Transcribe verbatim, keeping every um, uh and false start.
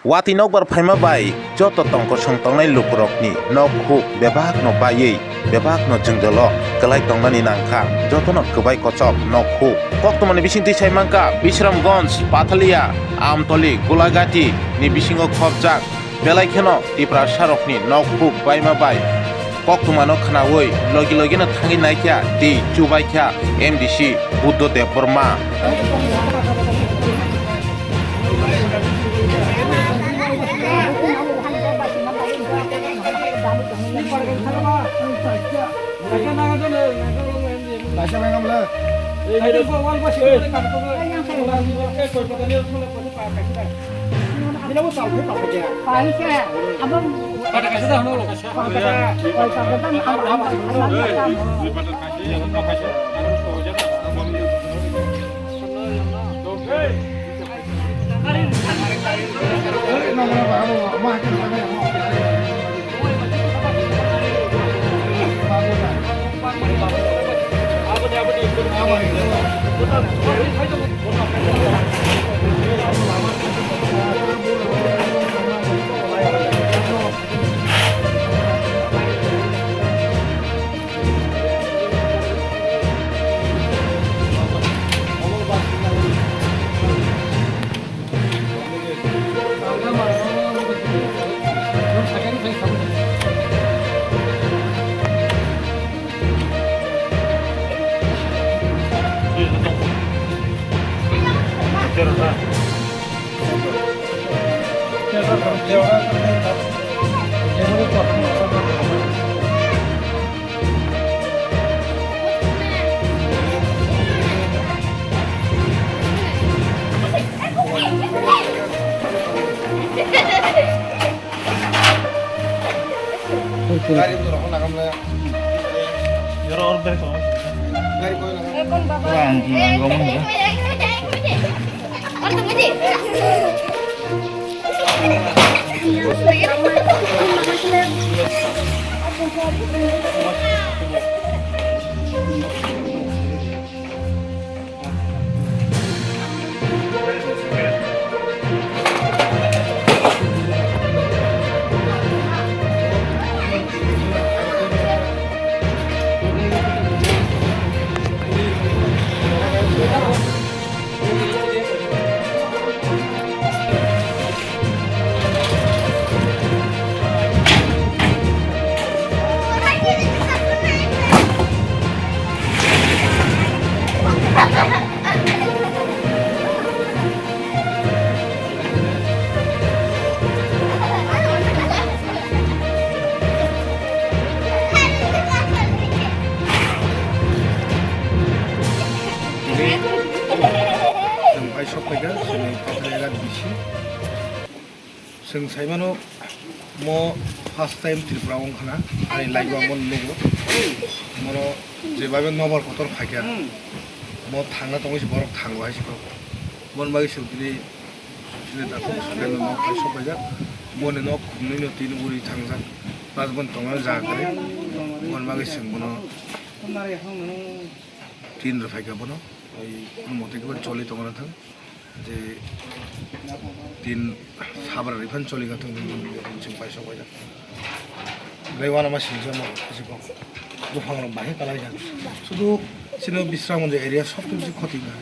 Watwi nokbar phaima bai joto tongkosong tongnai lukurokni nok huk bebakno baiwi bebakno jwngjalo kwlai tongnani nangkha, jotono kwbai kochok nok huk. Koktwmani bisingtwi sai mankha Bisramganj, Pathalia, Amtoli, Golagati ni bisingo khopjak belai kheno Tiprasarokni nok huk baima bai koktwmano khnaui logi logino thangwi naikha tei chubaikha M D C Buddho Debbarma. Gari tu rokok nakam le. Yoro or bek ko. Gari koi nakam. Chwng bai sok phaikha, chini Pathalia bisi. Chwng saimano, mo first time Tripura wngkha na, ani life o mo nugo. Mono jebabe nobar kotor phaikha. Mo thangna tongwi se borok thango hai se kok. Mon bagwi chwng tini, tini dakho sudeno nok hai sok phaijak. Boni nok khumnwi no tini uri thangjak. Plus bon tongna jaga kwrwi. Mon bagwi chwng bono tin rw phaikha bono. Oi, mote khe choli tongna thang. Je tin sabra rifan choli ga thang, chwng pai sok bai da. Bai wana ma sinja mo siko. Buphang rok bahai kalai jan. Sudu sino Bisramganj area sob tu khoti ga.